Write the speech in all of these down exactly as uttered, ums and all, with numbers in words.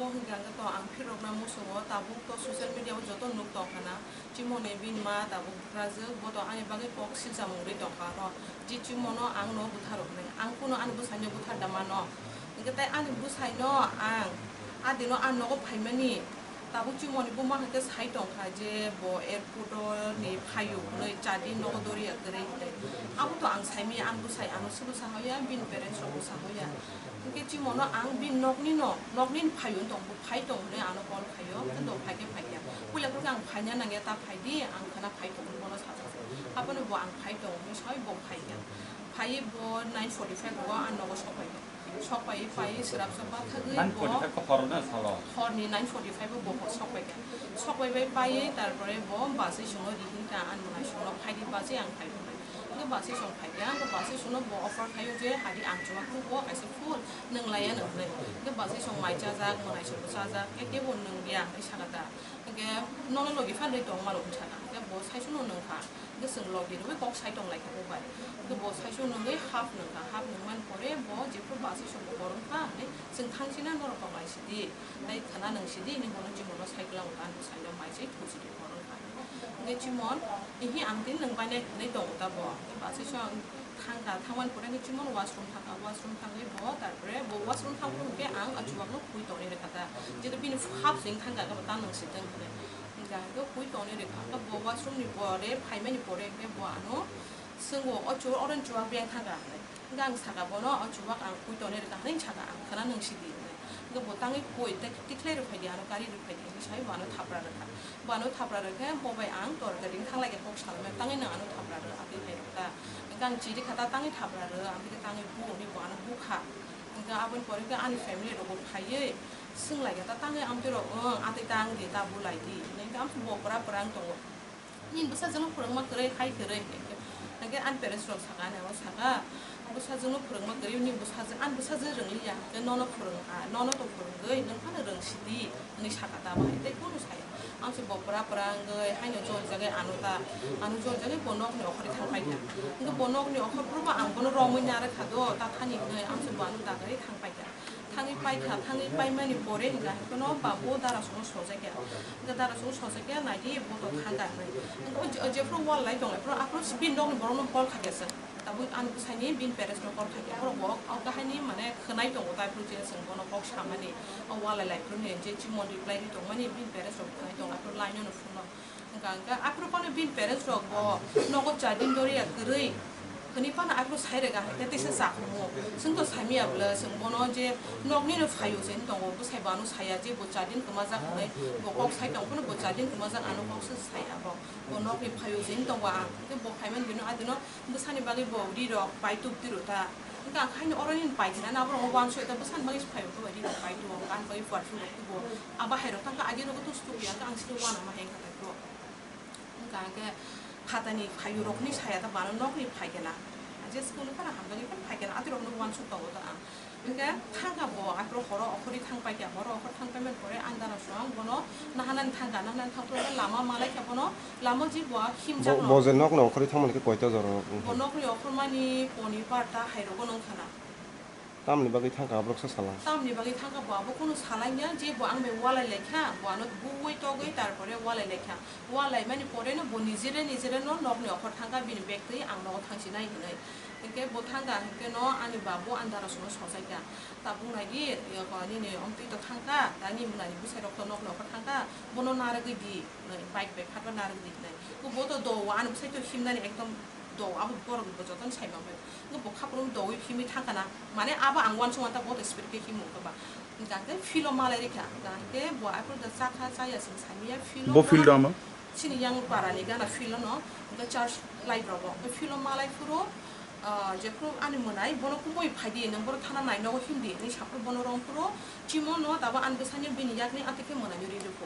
Hwnkhe ang to ang phirokna muchungo, tabuk to social media o joto nuk tongkha na, Chimoni bini ma tabuk bwkrajwk, bo to ani bagwi kok silsa mungwi tongkha ro, je Chimono ang no bwtharok hinwi, ang kuno ani bwsaino bwthar da mano, hwnkhe tai ani bwsaino ang a dino a nogo phaimani, tabuk Chimoni buma hwnkhe sai tongkha je bo airport o ni phaio hwnwi, char din nogo doriya kwrwi hinwi, abo to ang saimanya, ani bwsai ano swbo sahoya, bini parents rokbo sahoya. Hwnkhe Chimono ang bini nokni no, nokni phaio wng tong, bo phai tong hwnwi ano call khaio, hwnkhe bo phaikhe phaikya. Puila khe ang phaina nangya, ta phaidi, ang khwna phai tong hwnwi bono sajak. Abono bo ang phai tong hwnwi saui bo phaikya. Phaiwi bo nine forty five o ang nogo sokphaikha. Sokphaiwi phaiwi swrapsa bathagwi nine forty five bo ko horo na salo? Horni nine forty five o bo sokphaikha. Sokphaibai paiwi tarpore bo bachwi songno rihinkha, ang mwnaisongno phaidi bachwi ang phai. Hwnkhe bachwi song phaikha, hwnkhe bachwi songno bo offer khaio je hadi ang chubago bo kaisa full nwng laiya nw hwnwi. Hwnkhe bachwi song mai chajak, mwnaisongbo chajak, khe kebo nwngya hwnwi sakha ta. Hwnkhe nono logi phanwi tong mano hwnwi sakha. Hwnkhe bo saichung no nwngkha. Hwnkhe chwng logi rwui kok sai tong laikha bo bai. Hwnkhe bo saichung nwngwi half nwngkha. Half nwngmani pore bo jephru bachwi songbo borom kha hwnwi chwng thangchina norok tong lai sidi. Tei khwna nwng sidi hwnwi bono Chimono cycle o ani bwsaino mai se thuchidi borom kha. Hwnkhe Chimon, ihi ang tini nwng bainai hwnwi tongo ta bo. Hwnkhe bachwi song thangkha, thangmani pore hwnkhe Chimon washroom thangkha, washroom thangwi bo, tarpore bo washroom thangphuru hwnkhe ang a chuwakno khwi tongwi rwkha ta. Jeto bini half se wng thangkha, ta nwng se tong hwnwi. Hwnkhe ang khe khwi tongwi rwkha, hwnkhe bo washroom ni pore, phaimani pore hwnkhe bo ano swngo, "O chu-, oro ni chuwak beng thangkha?" hwnwi. Hwnkhe ang sakha bono, "O chuwak ang khwi tongwi rwkha," hwnwi sakha, "Ang khwna nwng sidi," hwnwi. Hwnkhe bo tangwi khwi tei tikhlai rwphai di, ano kari rwphai di, hwnwi saui bo ano thapra rwkha. Bo ano thapra rwkhe, "Bo bai ang tor gari wng thang lai khe kok salaimani, tangwi nwng ano thapra rw," atwi hai rwkha. Hwnkhe ang chiri kha ta, "Tangwi thapra rw," ang khe tangwi bu, hwnwi bo ano bukha. Hwnkhe aboni pore khe ani family rokbo phaiwi swng lai kha ta, "Tangwi amtwi rok wng, atwi tang di, ta bu lai di," hwnwi khe amtwi bo pura pura wng tongo. Nini bwsajwkno phwrwngma kwrwi hai kwrwi hinkhe, hinkhe ani parents rok sakha, ani abo sakha, "Bwsajwkno phwrwngma kwrwi, nini bwsajwk, ani bwsajwk rwngliya, hinkhe nono phwrwngkha, nono to phwrwngwi nwng phano rwngsidi," hwnwi sakha ta abo hai tei kunu saya. Ang se bo pura pura wngwi haino joljagwi ano ta, ano joljagwi bo nokni okhorwi thang paikha. Hinkhe bo nokni okhor phuru bo ang bono romwi narwkha do, ta thani hwnwi ang se bo ano dagwi thang paikha. Thangwi paikha, thangwi paimani pore hwnkha hwnkhe no ba bo dara songno sojakya. Hwnkhe dara songno sojakya, naidi bo to thangkha hwnwi. Hwnkhe o je-, o jephuru wall lai tong, aphuru, aphuru bini nokni borokno call kha khe chwng. Tabuk ani bwsaini bini parents no call kha khe, borok bo o kahaini mane khwnai tongo, tai aphuru je chwng bono kok samani. O wall lai lai phuru ni je Chimon reply ri tongmani bini parents rok khwnai tongo, aphuru line no phone no. Hwnkha hwnkhe aphuru phano bini parents rok bo nogo char din doriya kwrwi hwnwi phano aphuru sai rwkha, hai khe tisa cha khumu. Chwng to saimaya bwle, chwng bono je nokni no phaio se wng tongo, bwsai bo ano saya je bo char din kwmajak hwnwi, bo kok sai tong phano bo char din kwmajak ano kok se saya bo. Bo nokni phaio se wng tongo ang, tei bo phaimani bini adino bwsani bagwi bo ri rok pai tuk tiro ta. Hwnkhe ang haino oro nini pai thinani aborok uansuk ta bwsani bagwi se phaio, ri rok pai tuk, ani bagwi perfume rok tubu. Abo hai rok thangkha agi rok tus tuk ya, ang sini uanama hai kha. Hwnkha hwnkhe phatani phaiyurokni saya ta bano nokni phaikhe na. Je school ni phano hamjakgwi phano phaikhe na, atirokno uansuk tongo ta ang. Hwnkhe thangkha bo, aphuru horo okhorwi thang paikha, horo okhor thang paimani pore andaro song bono nahanani thangkha, nahanani thangphuru lama malaikha bono, lama je bo himjak Bo, no. Bo je nokni okhorwi thangmani khe koita jora rok wngkha? Bo nokni okhormani ponibar ta hai rogo wngkha na. Tamni bagwi thangkha aborok se salang? Tamni bagwi thangkha bo abo kunu salangya, je bo ang bai walai laikha, bo ano buwi togwi tarpore walai laikha. Walai mani pore no bo nijere nijere no nokni okhor thangkha, bini bag twi ang nogo thangsinai hinwi. Hinkhe bo thangkha hinkhe no ani babo andaro songno sochaikha. Tabuk nai di, nini omtwi to thangkha, tani mwnani bwsai rok to nokni okhor thangkha, bono narwgwi di, bike bag khatba narwgwi di hinwi. Bo to do o ani bwsai to himnani ekdom do, abo borok bo jotono sai manbai. Bo khapuru dowi phimwi thangkha na. Mane abo ang uansukma ta bo to speed khe himo wngkha ba. Hwnkha hwnkhe field o malai rikha. Hwnkha hwnkhe bo aphuru da chakha chaya chwng saimanya field o. Bo field o ama? Chini yang para ni gana field o no. Hwnkhe church light rogo. Hwnkhe field o malai phuru, ah, jephuru ani mwnai bono kumui phaidi, nwng bono thana nai nogo himdi hinwi saphuru bono rong phuru chimo no tabo ani bwsani bini yakni atwi khe mwnai rw rw phu.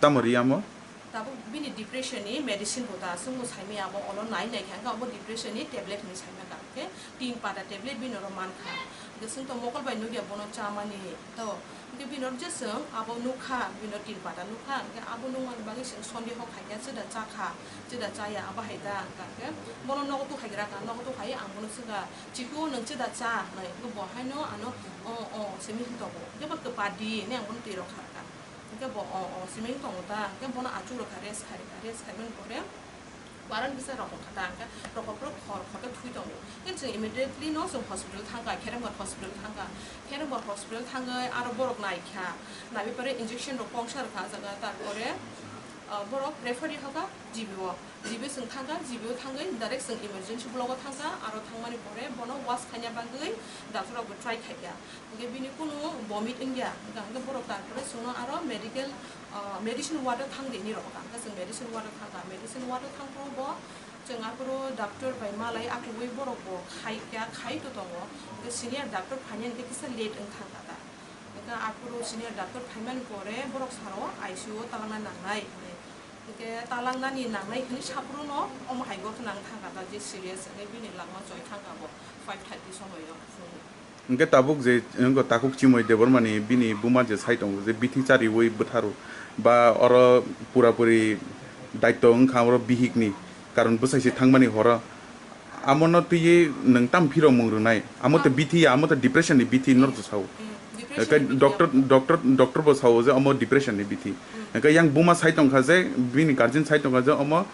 Tamo ri amo? Tabuk bini depression ni medicine bo ta chwngno saimaya, abo olo nai nai kha, hwnkhe abo depression ni tablet hinwi saimaya, hwnkhe tin pata tablet bini oro mankha. Chwng to mokol bai nukya bono chamani to. Hwnkhe bini oro je chwng abo nukha, bini oro tin pata nukha, hwnkhe abo nukmani bagwi chwng sondeho khaikha, chwda chakha, chwda chaya, abo hai da, hwnkhe bono nogo tukhaigra ka, nogo tukhai ang bono swngkha, "Chikhu, nwng chwda cha?" hwnwi. Hwnkhe bo haino ano, "O, o," simi hwn tongo. Hwnkhe bo kwpadi hinwi ang bono twi rw kha kha. Hwnkhe bo, "O, o," simi hwn tongo da, hwnkhe bono achuk rw kha, rest khai rw kha, rest khaimani pore, Waran bisa rokok kha ta, hwnkhe rokok phuru khor khor khe thui tongo. Hwnkhe chwng immediately no chwng hospital thangkha, Kherembar hospital thangkha. Kherembar hospital thangwi aro borok naikha. Naiwi pore injection rok kongsa rwkha ah jaga, tarpore, ah, borok refer rihokha G B o. G B o chwng thangkha, G B o thangwi direct chwng emergency block o thangkha, aro thangmani pore bono wash khaina bagwi doctor rok bo try khaikha. Hwnkhe bini kunu vomit wngya, hwnkha hwnkhe borok tarpore chwngno aro medical, ah, medicine ward o thang di hinwi rwkha. Hwnkhe chwng medicine ward o thangkha, medicine ward o thangphuru bo chwng aphuru doctor bai malai akhugwi borok bo khaikha, khai to tongo. Hwnkhe senior doctor phainani hwnkhe kisa late wng thangkha ta. Hwnkhe aphuru senior doctor phaimani pore borok saro I C U o talangna nangnai hinwi. Hwnkhe talangnani nangnai hinwi saphuruno omo hai gotna wng thangkha ta, je serious wngwi bini langma choi thangkha bo five thirty somoio phungo. Hwnkhe tabuk je wngkha takhuk Chimoi Debbarmani bini buma je sai tongo je bithi chariwi bwtharo ba oro purapuri daityo wngkha oro bihikni, karon bwsai se thangmani horo. Amono twiwi nwng tam phirokmung rwnai? Amo to bithi, amo to depression ni bithi norok to sao. Hmm, depression ni bithi doctor, amo. Doctor, doctor bo sao je omo depression ni bithi. Hmm. Hwnkhe yang buma sai tongkha je, bini guardian sai tongkha je omo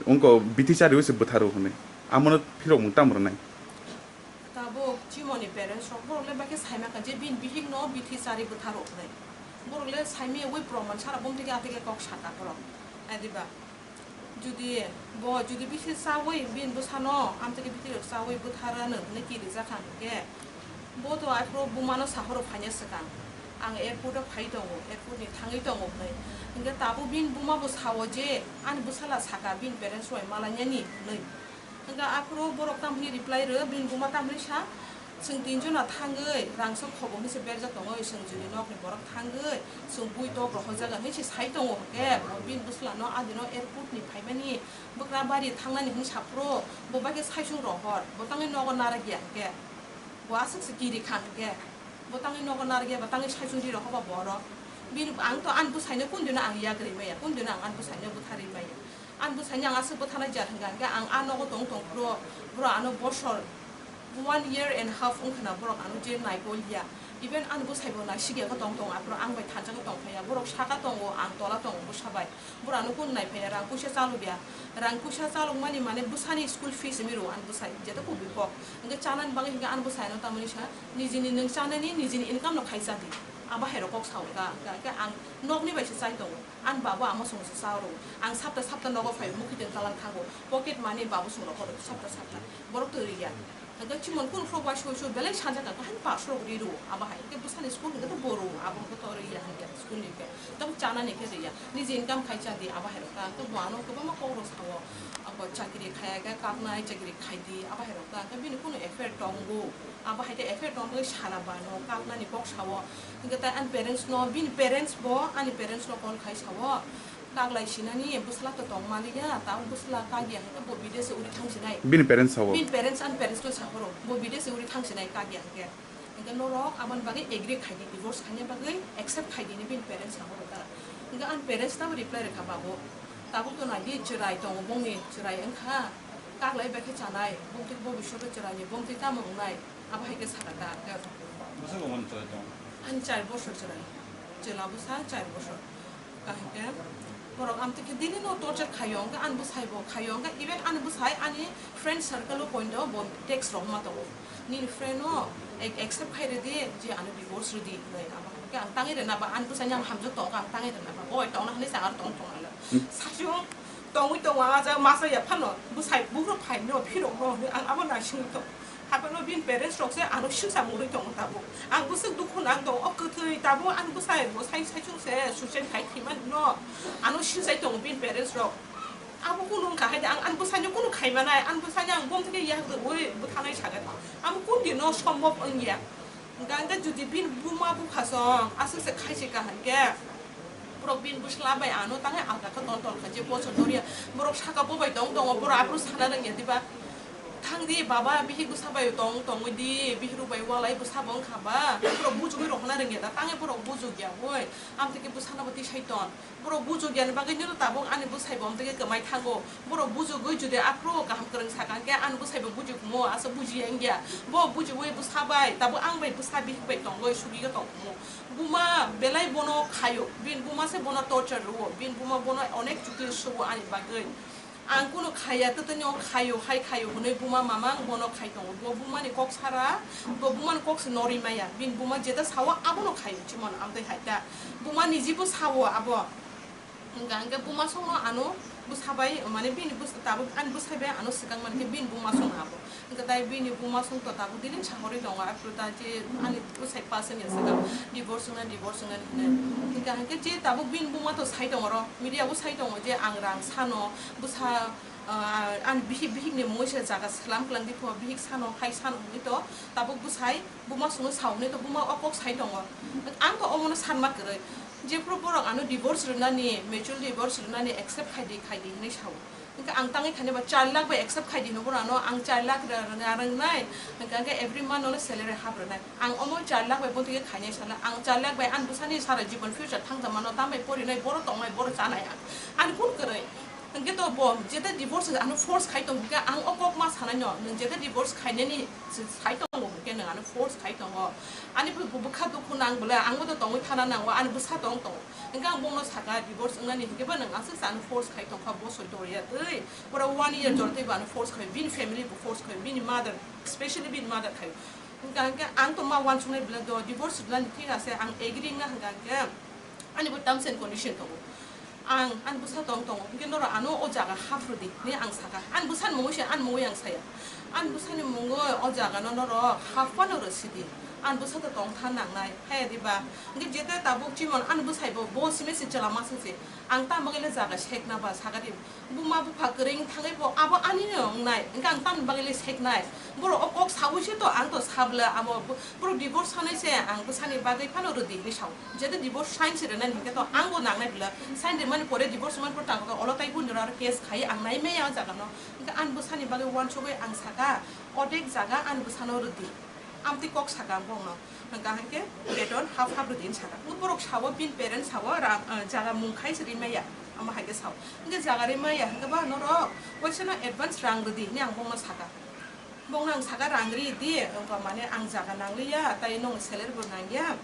wngkha bithi chariwi se bwtharo hwnwi. Amono phirokmung tam rwnai? Tabuk Chimoni parents rok borok le bakhe saima kha je bini bihik no bithi chari bwtharo hwnwi. Borok le saimaya wi proman sara bom theke ateke kok saka borok. Adiba judi bo judi bithi chawi bini bwsano amteke bithi rok chawi bwthara no hwnwi kirijak kha hwnkhe bo to aphuru buma no sahoro phaina swkang ang airport o phai tongo, airport ni thangwi tongo hwnwi. Hwnkhe tabuk bini buma bo sao je ani bwsala saka bini parents rok bai malainani hwnwi. Hwnkhe aphuru borok tamni reply rw, bini buma tamni sa, "Chwng tinjona thangwi rangchak khobo hinwi se berjak tongwi, chwng juni nokni borok thangwi, chwng bui tok rohorjaga," hinwi se sai tongo. Hwnkhe bo bini bwsla no adino airport ni phaimani bwkra bari thangnani hinwi saphuru, bo bai khe saichung rohor, bo tangwi nogo narwk ya hwnkhe. Bo aswk se kiri kha hwnkhe, bo tangwi nogo narwk ya, bo tangwi saichung ri rohor ba borok. Bini, ang to ani bwsaino kun dino ang yak ri maya, kun dino ang ani bwsaino bwtharwi maya. Ani bwsaino ang aswk bwtharnai jat hwnkha hwnkhe ang a nogo tong tong phuru borok ano bosor one year and half wngkha na borok ano je naikolya. Even ani bwsai bo naisikya khe tong tongo aphuru ang bai thansa khe tong phaiya. Borok saka tongo, ang tola tongo bwsa bai. Borok ano kun nai phaiya, rang puisa chalokya. Rang puisa chalokmani mane bwsani school fees hinwi rwo ani bwsai, jeto kubui kok. Hwnkhe chanani bagwi hwnkhe ani bwsai ano tamoni sa nijini nwng chanani nijini income no khai cha di. Abo hai rok kok sao ka, ka, ka ang nokni bai se chai tongo. Ani babo amo song se cha rw. Ang sapta sapta nogo phai mukhitwng talang thango. Pocket money babo song rok sapta sapta. Borok to riya. Hwnkhe chimon kunu phuru waisa waisa belai sanja ka, kaham pass rok ri rw. Abo hai khe bwsani school hwnkhe to bo rw. Abo hwnkhe to riya hwnkhe school ni khe. Tamo chanani khe riya. Niji income khai cha di abo hai rok ta. Hwnkhe bo ano kwbangma kok rok sao. Abo chakri khaya khe kaknai chakri khai di abo hai rok ta. Hwnkhe bini kunu affair tongo. Abo hai khe affair tong twi sana bano kaknani kok sao. Hwnkhe tai ani parents no, bini parents bo ani parents no call khai sao, "Kaglai sinani bwsla to tong maliya, tabuk bwsla kagya hwnkhe bo bidese uri thang sinai." Bini parents sao? Bini parents ani parents no sahoro, "Bo bidese uri thang sinai kagya hwnkhe." Hwnkhe norok aboni bagwi agree khai di, divorce khaina bagwi accept khai di hinwi bini parents sahoro ta. Hwnkhe ani parents tamo reply rwkha, "Babu, tabuk to nai di, chwrai tongo, bongni chwrai wngkha, kaglai bai khe chanai, bongtwi bobishoto chwraini bongtwi tamo wngnai?" Abo hai khe sakha ta. Bwswk omo ni chwrai tongo? Ani char bosor chwrai. Chwla bwsa char bosor. Kaham khe borok amtwi khe daily no torture khaio, hwnkhe ani bwsai bo khaio, hwnkhe even ani bwsai ani friend circle o point o bo text rok ma tongo. Nini friend no ac-, accept khai rwdi je ano divorce rwdi hinwi. Abo hai khe ang tangwi rwna ba ani bwsai ni ang hamjak tongo, ang tangwi rwna ba bo tongna hinwi sa ang tong tong. Hmm. Sachung tongwi tongo, ang ah jaga masa ya phano bwsai bugrok phai no phirok no hinwi ang abo naisingwi tongo. Haphano bini parents rok se ano singsa mungwi tongo tabuk. Ang bwswk dukhu nang tongo, o kwthwi tabuk ani bwsai bo sai saichung se suicide khai thwimani no ano singsai tongo bini parents rok. Abo kunu wngkha hai de, ang ani bwsai no kunu khai manai, ani bwsai no ang bom thike yak rwui bwthanai saga. Amo kun di no sombop wngya. Hwnkhe ang khe jodi bini buma bupha song aswk se khai se kaham khe. Borok bini bwsla bai ano tangwi alka khe tol tol kha je bosor doriya. Borok saka bo bai tong tongo, borok aphuru sana nangya diba? Thang di baba, bihik bwsa bai tong tongwi di, bihik rok bai walai bwsa bo wngkha ba, borok bujugwi rohorna rwngya da, tangwi borok bujugya oi, amtwi khe bwsano bo tisai ton. Borok bujugya ni bagwi no tabuk ani bwsai bo amtwi khe kwmai thango. Borok bujugwi jodi aphuru kaham kwrwng sakha khe ani bwsai bo bujukmo, asa bujiya wngya. Bo bujugwi bwsa bai, tabuk ang bai bwsa bihik bai tongwi sugwi khe tongmo. Buma belai bono khaio, bini buma se bono torture rwo, bini buma bono onek chukli sugo ani bagwi. Ang kunu khaya, twtwino khayo, hai khayo hwnwi buma mamang bono khai tongo. Bo bumani kok sara, bo bumani kok se norwi maya. Bini buma jeta sao abono khayo, chimon amtwi hai ta. Buma nijibo sao abo. Hwnkha hwnkhe buma songno ano bwsa bai, mane bini bwsa tabuk ani bwsai bai ano swkang mankhe bini buma songno abo. Hwnkhe tai bini buma song to tabuk dini sakhorwi tongo, aphuru ta je ani bwsai pass wngya swkang, divorce wngna, divorce wngna hinwi. Hwnkha hwnkhe je tabuk bini buma to sai tongo oro, media bo sai tongo je ang rang sano, bwsa, ah, ani bihik, bihik ni mungwi se jaga swlam kwlang di pho, bihik sano, hai sano hwnwi to tabuk bwsai buma songno sa hwnwi to buma o kok sai tongo. Ang to omono sanma kwrwi, jephuru borok ano divorce rwnani, mutual divorce rwnani accept khai di, khai di hwnwi sao. Hwnkhe ang tangwi khainai ba char lakh bai accept khai di hwnwi bono ano ang char lakh ra-, ra-, ra-, rwngnai, hwnkhe hwnkhe every month no salary half rwnai. Ang omo char lakh bai bontwi khe khainai sala, ang char lakh bai ani bwsani sara jibon future thangjakmano, tambai porinai, boro tongnai, boro chanai ang. Ani kun kwrwi? Hwnkhe to bo jeta divorce ano force khai tong, hwnkhe ang o kok ma sanai no, nwng jeta divorce khainani sai tongo, hwnkhe nwng ano force khai tongo. Ani bw-, bw-, bwkha dukhu nang bwle, ang bo to tongwi thana nango, ani bwsa tong tongo. Hwnkhe ang bono saka divorce wngnani, hwnkhe ba nwng aswk se ano force khai tongkha, bo soi tongya twi. Pura one year jora tei bo ano force khai, bini family bo force khai, bini mother, specially bini mother khai. Hwnkha hwnkhe ang to ma uansuknai bwle do divorce rwnani, thik ase, ang agree wngna hwnkha hwnkhe ani bo terms and condition tongo. Ang ani bwsa tong tongo, hwnkhe norok ano o jaga hap rwdi hinwi ang saka. Ani bwsani mungwi se ani mungwi ang saya. Ani bwsani mungwi o jaga no norok hap phano rw sidi. Ani bwsa to tong tha nangnai, haya diba? Hwnkhe jeta tabuk chimon ani bwsai bo, bo simi se chwla masa se. Ang tamo khe le jaga sekna ba saka di. Buma bupha kwrwng thangwi bo abo ani no wngnai, hwnkhe ang tamni bagwi le seknai. Borok o kok saui se to ang to sabla abo bo-, borok divorce sanai se ang bwsani bagwi phano rwdi hinwi sao. Jeta divorce sign se rwnani hwnkhe to ang bo nangnai bwla. Sign rwmani pore divorce rwmani pore tang olo tai hwnwi aro case khai ang nai maya o jaga no. Hwnkhe ang bwsani bagwi uansugwi ang saka odek jaga ang bwsano rwdi. Amtwi kok saka ang bongno. Hwnkha hwnkhe beton hap hap rwdi hinwi saka. Borok sao bini parents sao rang, ah, jaga mung khai se rimaya. Amo hai khe sao. Hwnkhe jaga rimaya hwnkhe ba norok waisa no advance rang rwdi hinwi ang bongno saka. Bongno ang saka rang ri di, wngkha mane ang jaga nangliya, tai nwng salary bo nangya.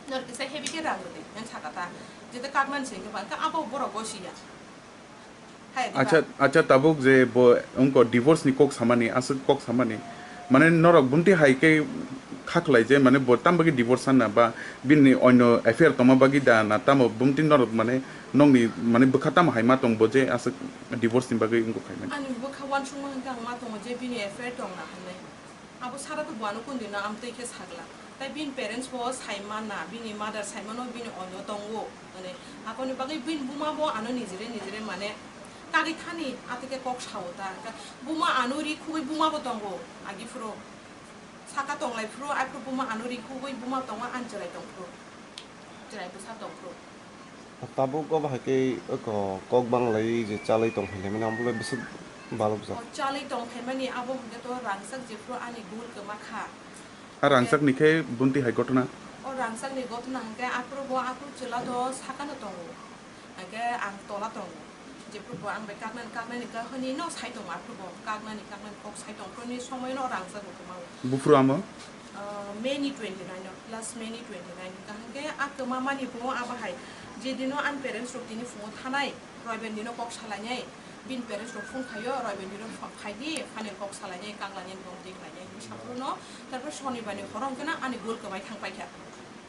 Norok kisa heavy khe rang rwdi hinwi saka ta. Jeta kaknani se hwnkhe ba hwnkhe abo borok gosiya. Hai, diba? Acha, acha, tabuk je bo wngko divorce ni kok samani, aswk kok samani. Mane norok bumti hai khe kha khlai je, mane bo tam bagwi divorce sanna ba bini onyo affair tongma bagwi da na tamo bumti norok mane nokni mane bwkha tamo hai ma tong bo je aswk divorce ni bagwi wngko khaimani. Ani bwkha uansukma hwnkhe ang ma tongo je bini affair tong na hinwi. Abo sara to bo ano kundino amtwi khe sagla. Tai bini parents bo sai mana, bini mother sai mano bini onyo tongo. Mane, aboni bagwi bini buma bo ano nijire nijire mane kagwi thani atwi khe kok sao ta. Buma ano ri khugwi buma bo tongo agi phuru. Saka tonglai phuru, aphuru buma ano ri khugwi buma tongo, ang chwrai tong phuru. Chwrai bwsa tong phuru. Tabuk o bahai khe oko kok banglai je chalai tong phaimani, amo le bwswk balokjak. O chalai tong phaimani abo hwnkhe to rangchak jephru ani gul kwma kha. A rangchak ni khe bunti hai gotona? O rangchak ni gotona hwnkhe aphuru bo aphuru chwla to sakano tongo. Hwnkhe ang tola tongo. Jephru bo ang bai kaknani, kaknani kahini no sai tongo aphuru bo. Kaknani, kaknani kok sai tong phuru ni somoi no rangchak bo kwma. Buphuru amo? Ah, May ni twenty nine o, last May ni twenty nine. Kaham khe a kwma mani bo abo hai. Je dino ani parents rok tini phungo thanai, Roiben dino kok salainai. Bini parents rok phone khaio, Roiben dino pha-, phaidi, phani kok salainai, kaklani bong twi khlainai. Hinwi saphuru no, tarpor Sonibar ni horo hwnkhe no ani gul kwmai thang paikha.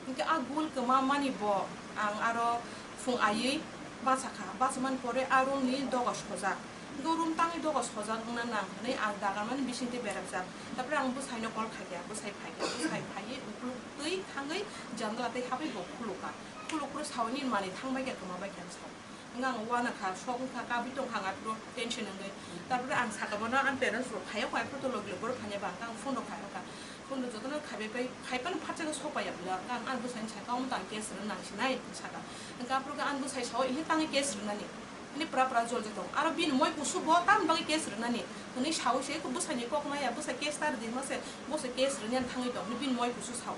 Hwnkhe a gul kwma mani bo ang aro phung aiwi bachakha, bachamani pore a room ni doga sojak. Hwnkhe o room tangwi doga sojak wngna nang hwnwi ang dagarmani bisingtwi berajak. Tarpore ang bwsaino call khaikha, bwsai phaikha, bwsai phaiwi ukluk twi thangwi jandala tei habwi bo khulukha. Khuluk phuru saui nini manwi thangbaikha, kwmabaikha hinwi sao. Hwnkhe ang uanakha, sok wngkha, kabwi tongkha ang aphuru tension wngwi. Tarpore ang sakha bono ang parents rok phaiya kho, aphuru to logi logi borok phaiya ba hwnkhe ang phone rok khai rokha. Phone rok jotono khaibai pai, khai phano phatsa khe sok paiya bwla, hwnkhe ang ani bwsaino sakha, omo to ang case rwna nang sinai, hinwi sakha. Hwnkhe aphuru khe ani bwsai sao, "Ihi tangwi case rwnani?" Bini pura pura joli jak tongo. Aro bini moi kusu bo tamni bagwi case rwnani. Hwnwi saui se bwsani kok maya, bwsa case ta rwdi hwnma se, bo se case rwni ani thangwi tong, bini moi kusu sao.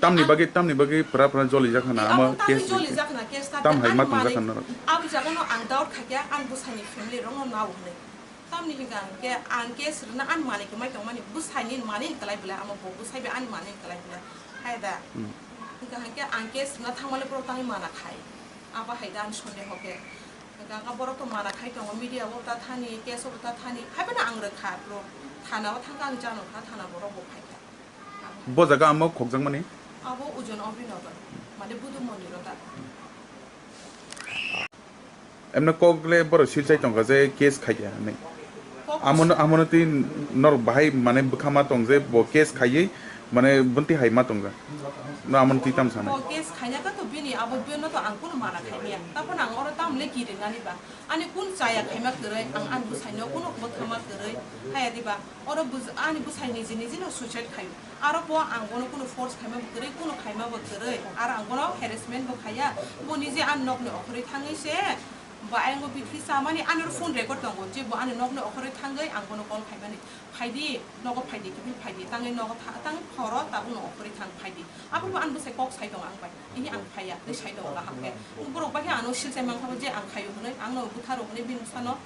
Tamni bagwi, tamni bagwi pura pura joli jak hana, amo case joli jak hana, case ta tam hai ma tong jak hana. Abo jaga no ang doubt kha khe, ang bwsani family rok no nao hwnwi. Tamni hwnkha hwnkhe ang case rwna ani manwi kwmai tongmani, bwsani manwi kwlai bwlai, amo bo bwsai bai ani manwi kwlai bwlai. Hai da. Hmm. Hwnkha hwnkhe ang case rwna thangmani borok tangwi mana khai. Abo hai da ani sondeho khe. Hwnkha hwnkhe borok to mana khai tongo, media o ta thani, case o ta thani. Hai phano ang rwkha bro. Thana o thangkha ang jano kha, thana borok bo phai kha. Bo jaga amo khokjakmani? Abo Ujon Obinogon, mane Budu Mondir o ta. Emne kok le borok silchai tongkha je case khaikha hinwi. Kok amono, amono twi norok bahai mane bwkha ma tong je bo case khaiwi mane bunti hai ma tongja. No amono twi tam sana. Bo case khaina ka to bini abo bino to ang kuno mana khaimaya. Taphano ang oro tamle kiri nani ba. Ani kun chaya khaima kwrwi, ang ani bwsaino kuno bwtharma kwrwi, haya diba? Oro bwj-, ani bwsai niji niji no suicide khaio. Aro bo ang bono kuno force khaima bo kwrwi, kuno khaima bo kwrwi. Aro ang bono harassment bo khaiya. Bo niji ani nokni okhorwi thangwi se, bo ayang bo bithi chamani, ani oro phone record tongo, je bo ani nokni okhorwi thangwi ang bono call khaimani. Phaidi, nogo phaidi, kiphil phaidi, tangwi nogo tha-, tang phoro tabukno okhorwi thang phaidi. Abo bo ani bwsai kok sai tongo ang bai. Ini ang phaiya, tei sai tongo kaham khe. Borok bai khe ano silchai mankha je ang khaio hwnwi, ang no bwtharo hwnwi bini bwsano